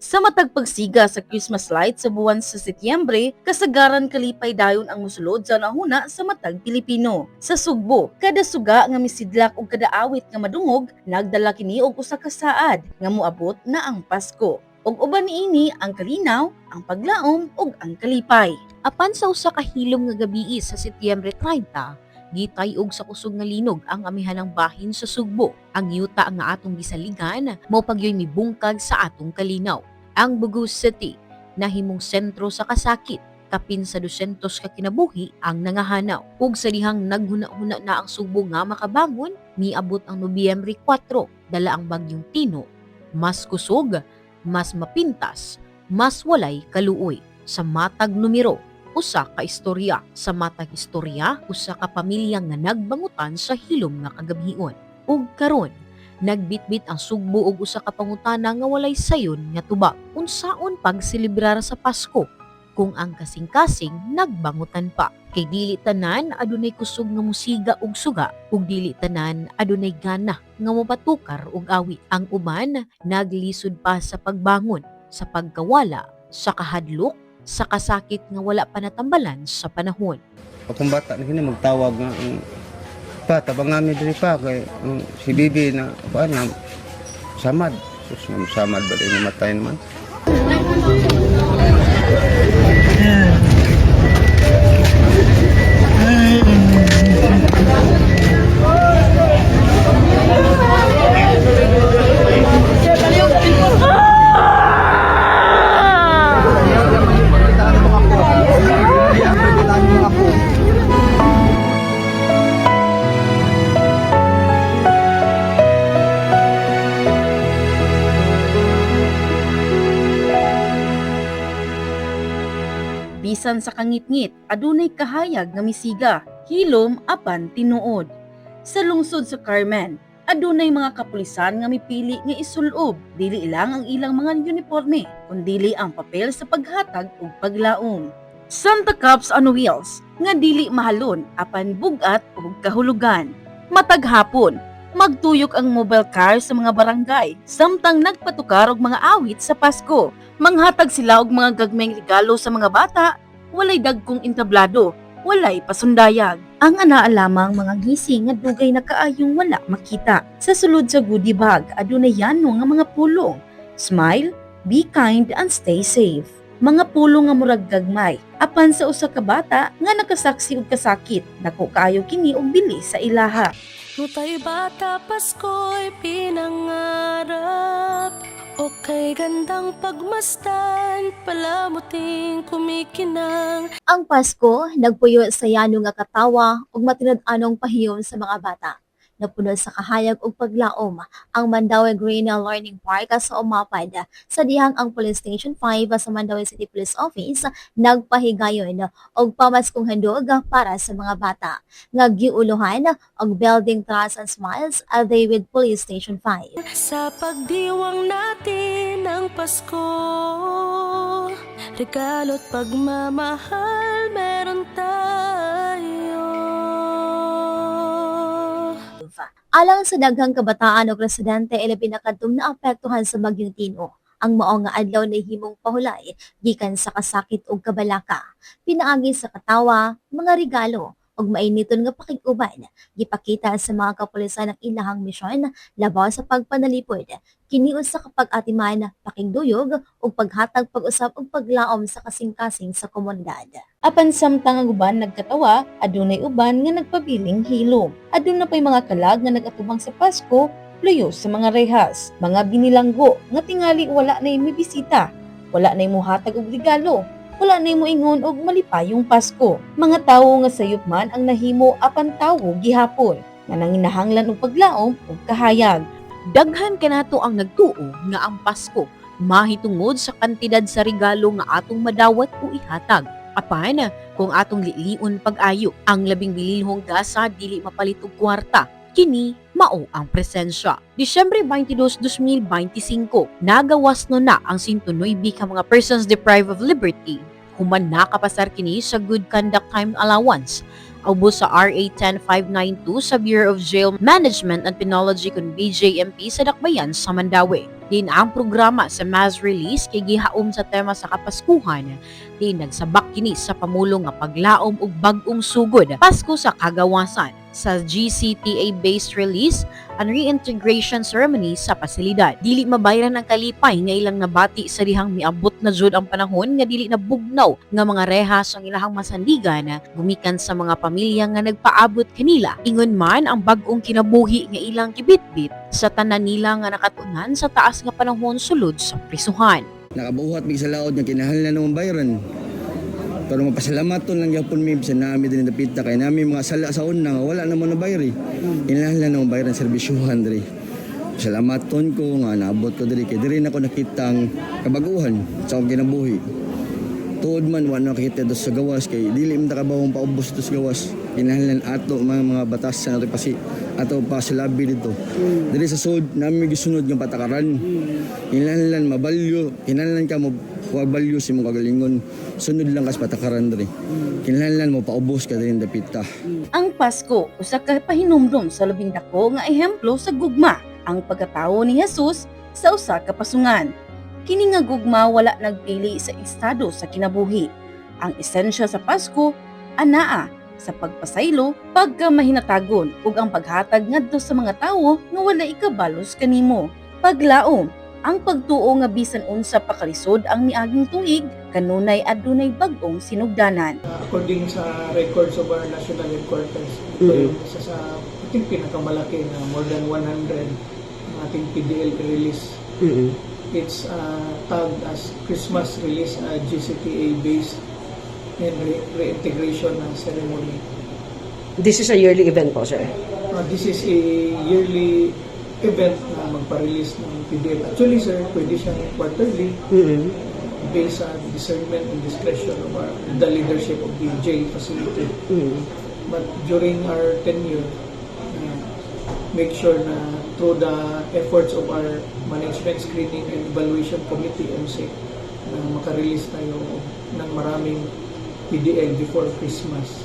Sa matag pagsiga sa Christmas light sa buwan sa Setyembre, kasagaran kalipay dayon ang musulod sa nahuna sa matag Pilipino. Sa Sugbo, kada suga nga misidlak og kada awit nga madungog, nagdala kini og usa ka saad nga moabot na ang Pasko. Ug uban niini ang kalinaw, ang paglaom ug ang kalipay. Apan sa usa ka hilom nga gabii sa Setyembre 30, gitay-og sa kusog nga linog ang amihanang bahin sa Sugbo. Ang yuta nga atong gisaligan mao pagyoy mibungkag sa atong kalinaw. Ang Bogo City nahimong sentro sa kasakit, kapin sa 200 ka kinabuhi ang nangahanaw. Ug sa dihang naghuna-huna na ang Sugbo nga makabangon, miabot ang Nobyembre 4, dala ang bagyong Tino. Mas kusog, mas mapintas, mas walay kaluoy. Sa matag numero, usa ka istorya. Sa matag istorya, usa ka pamilya nga nagbangutan sa hilom nga kagabhion. Ug karon, nagbitbit ang Sugbo og usa ka pangutana nga walay sayon nga tubag. Unsaon pagselebrar sa Pasko kung ang kasing-kasing nagbangutan pa? Kay dili tanan adunay kusog nga musiga og suga ug dili tanan adunay gana nga mopatukar og awit. Ang uban naglisod pa sa pagbangon, sa pagkawala, sa kahadlok, sa kasakit nga wala pa natambalan sa panahon. Akong bata na kini magtawag nga pa tabang nami diri pa kay si Bibi na kuan na samad. Sus, nga samad ba din namatay naman. Bisan sa kangitngit, adunay kahayag nga misiga, hilom apan tinuod. Sa lungsod sa Carmen, adunay mga kapulisan nga mipili nga isulob, dili lang ang ilang mga uniforme, kundili ang papel sa paghatag ug paglaom. Santa Cups on Wheels, nga dili mahalon apan bugat ug kahulugan. Matag hapon, magtuyok ang mobile car sa mga barangay, samtang nagpatukar og mga awit sa Pasko. Manghatag sila og mga gagmayng regalo sa mga bata, walay dagkong entablado, walay pasundayag. Ang anaa lamang mga gising nga dugay na kaayong wala makita. Sa sulod sa goodie bag, adunay yano nga mga pulong. Smile, be kind and stay safe. Mga pulong nga murag gagmay, apan sa usa ka bata nga nakasaksi og kasakit, dako kaayo kini og bili sa ilaha. Nutay bata Pasko'y pinangarap, O kay gandang pagmasdan, palamuting kumikinang. Ang Pasko nagpuyo sa yano nga katawa ug matinud-anong pahiyom sa mga bata. Napuno sa kahayag ug paglaom ang Mandaue Green Learning Park sa Umapad sa dihang ang Police Station 5 sa Mandaue City Police Office nagpahigayon og pamaskong handog para sa mga bata nga giuluhan og Building Trust and Smiles, a day with Police Station 5. Sa pagdiwang natin ang Pasko, regalo't pagmamahal meron tayo. Alang sa daghang kabataan o residente, ilabi na kadtong naapektuhan sa bagyong Tino, ang mao nga adlaw nahimong pahulay gikan sa kasakit ug kabalaka. Pinaagi sa katawa, mga regalo ug mainiton nga pakig-uban, gipakita sa mga kapulisan ang ilahang misyon labaw sa pagpanalipod. Kini usa ka pag-atiman, pakigduyog ug paghatag pag-usab ug paglaom sa kasing-kasing sa komunidad. Apan samtang ang uban nagkatawa, adunay uban nga nagpabiling hilom. Aduna pay mga kalag nga nagatubang sa Pasko, luyo sa mga rehas, mga binilanggo nga tingali wala na mibisita, wala na muhatag og regalo, wala na moingon og malipayong Pasko. Mga tawo nga sayop man ang nahimo apan tawo gihapon, nga nanginahanglan og paglaom ug kahayag. Daghan kanato ang nagtuo nga ang Pasko mahitungod sa kantidad sa regalo nga atong madawat o ihatag. Apan, kung atong lilion pag-ayo, ang labing bililhong gasa dili mapalit og kwarta. Kini mao ang presensya. Disyembre 22, 2025, nagawas no na ang 109 ka mga persons deprived of liberty. Human nakapasar kini sa Good Conduct Time Allowance ubos sa RA 10592 sa Bureau of Jail Management and Penology kon BJMP sa Dakbayan sa Mandaue. Din ang programa sa mass release kay gihaom sa tema sa Kapaskuhan, din nagsabak kini sa pamulong nga paglaom ug bag-ong sugod, Pasko sa Kagawasan, sa GCTA-based release and reintegration ceremony sa pasilidad. Dili mabayran ang kalipay nga ilang nabati sa dihang miabot na jud ang panahon nga dili na bugnaw nga mga rehas ang ilahang masandigan gumikan sa mga pamilya nga nagpaabot kanila. Ingon man ang bag-ong kinabuhi nga ilang gibitbit sa tanan nila nga nakatunan sa taas nga panahon sulod sa prisuhan. Nakabuhat mig sa laod nga kinahanglan naman bayran. Pero mapasalamaton lang gyapon mi bisan nami dinhi dapita kay nami mga sala sa una nga wala naman na bayri. Kinahanglan naman bayran serbisyuhan diri. Salamaton ko nga naabot ko diri kay diri na ko nakita ang kabaguhan sa akong kinabuhi. Tuod man wa na nakita do sa gawas kay dili man ta kabawong paubos do sa gawas. Kinahanglan ato mga batas sa ato pasi ato pa sa labi dito. Diri sa sud nami gisunod nga patakaran. Kinahanglan mabalyo, kinahanglan ka mo wa balyo sa imong kagalingon. Sunod lang kas patakaran diri. Kinahanglan mo paubos ka diri dapita. Ang Pasko usa ka pahinumdom sa labing dako nga ehemplo sa gugma, ang pagkatawo ni Jesus sa usa ka pasungan. Kini nga gugma wala nagpili sa estado sa kinabuhi. Ang esensya sa Pasko anaa sa pagpasaylo, pagkamahinatagon ug ang paghatag ngadto sa mga tawo nga wala ikabalos kanimo. Paglaom, ang pagtuo nga bisan unsa pa kalisod ang miaging tuig, kanunay adunay bag-ong sinugdanan. According sa records of our national headquarters, ito yung isa sa, I think, pinakamalaki na more than 100 ang ating PDL release. It's tagged as Christmas release, GCTA based and reintegration na ceremony. This is a yearly event po, sir. This is a yearly event na magpa-release ng PDL. Actually, sir, pwede siyang quarterly based on discernment and discretion of the leadership of the jail facility. But during our tenure, make sure na through the efforts of our Management Screening and Evaluation Committee, MC, na makarelease tayo ng maraming PDL before Christmas.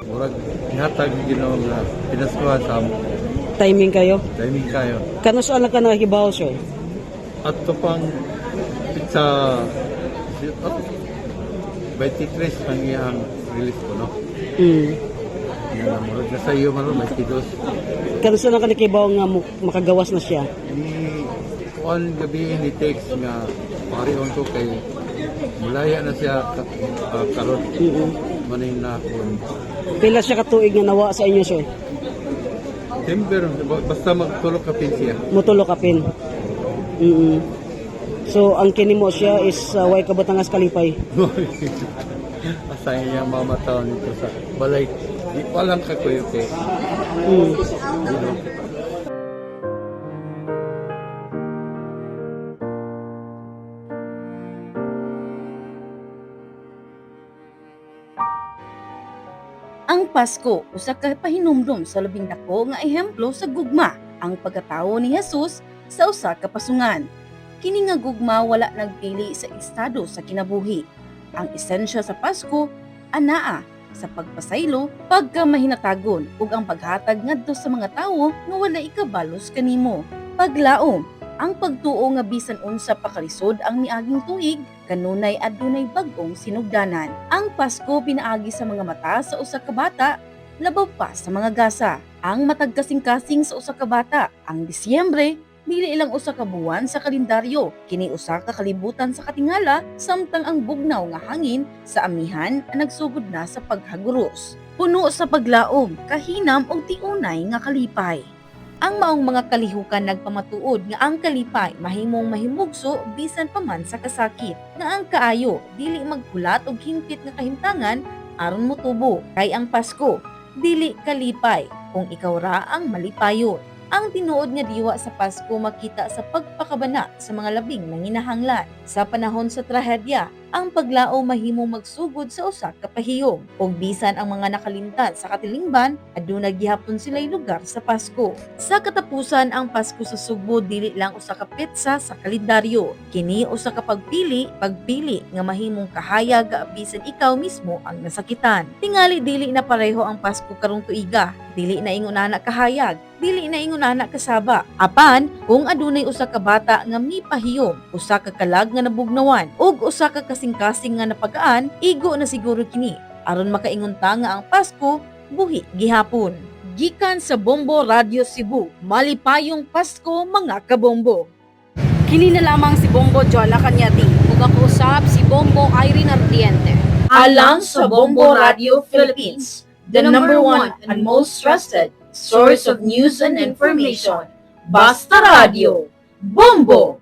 Murag gihatag yung Ginoo nga pinaskuhan sa amo. Timing kayo. Timing kayo. Kanusaan lang ka nakakibaw, sir? At ito pang pizza oh, 23 ang iyang release ko, no? Yan ang murag nasa iyo man ron, 22. Kanusaan lang ka nakibaw nga makagawas na siya? Ni kuan gabi ni text nga parion ko kay mulaya na siya karon. Maning na kun. Pila siya katuig nga nawa sa inyo, sir? Timber, basta magtulog ka pin siya. Mutulo ka pin. So, ang kinimo siya is way kabatangas kalipay. Asa iya mama taon nito sa balay. Di pa lang ka kuyo kay. Ang Pasko usa ka pahinumdom sa labing dako nga ehemplo sa gugma, ang pagkatawo ni Jesus sa usa ka pasungan. Kini nga gugma wala nagpili sa estado sa kinabuhi. Ang esensya sa Pasko anaa sa pagpasaylo, pagkamahinatagon ug ang paghatag ngadto sa mga tawo nga wala ikabalos kanimo. Paglaom, ang pagtuo nga bisan unsa pa kalisod ang miaging tuig, kanunay adunay bag-ong sinugdanan. Ang Pasko pinaagi sa mga mata sa usa ka bata, labaw pa sa mga gasa. Ang matag kasing-kasing sa usa ka bata, ang Disyembre, dili ilang usa ka buwan sa kalendaryo, kini usa ka kalibutan sa katingala samtang ang bugnaw nga hangin sa amihan ang nagsugod na sa paghaguros. Puno sa paglaom, kahinam og tiunay nga kalipay. Ang maong mga kalihukan nagpamatuod nga ang kalipay mahimong mahimugso bisan pa man sa kasakit. Nga ang kaayo dili maghulat og hingpit nga kahimtangan aron motubo. Kay ang Pasko dili kalipay kung ikaw ra ang malipayon. Ang tinuod nga diwa sa Pasko makita sa pagpakabana sa mga labing nanginahanglan. Sa panahon sa trahedya, ang paglao mahimong magsugod sa usa ka pahiyom. Ug bisan ang mga nakalimtan sa katilingban, aduna gihapon sila'y lugar sa Pasko. Sa katapusan, ang Pasko sa Sugbo dili lang usa ka petsa sa kalendaryo. Kini usa ka pagpili, pagpili nga mahimong kahayag bisan ikaw mismo ang nasakitan. Tingali dili na pareho ang Pasko karong tuiga. Dili na ingon ana kahayag, dili na ingon ana kasaba. Apan, kung adunay usa ka bata nga mipahiyom, usa ka kalag nga nabugnawan, ug usa ka kasing-kasing nga napagaan, igo na siguro kini aron makaingon ta nga ang Pasko buhi gihapon. Gikan sa Bombo Radio Cebu, malipayong Pasko, mga kabombo. Kini na lamang si Bombo Joanna Cañete. Ug ako usab si Bombo Irene Ardiente. Alang sa Bombo Radio Philippines, the number one and most trusted source of news and information. Basta Radio, Bombo!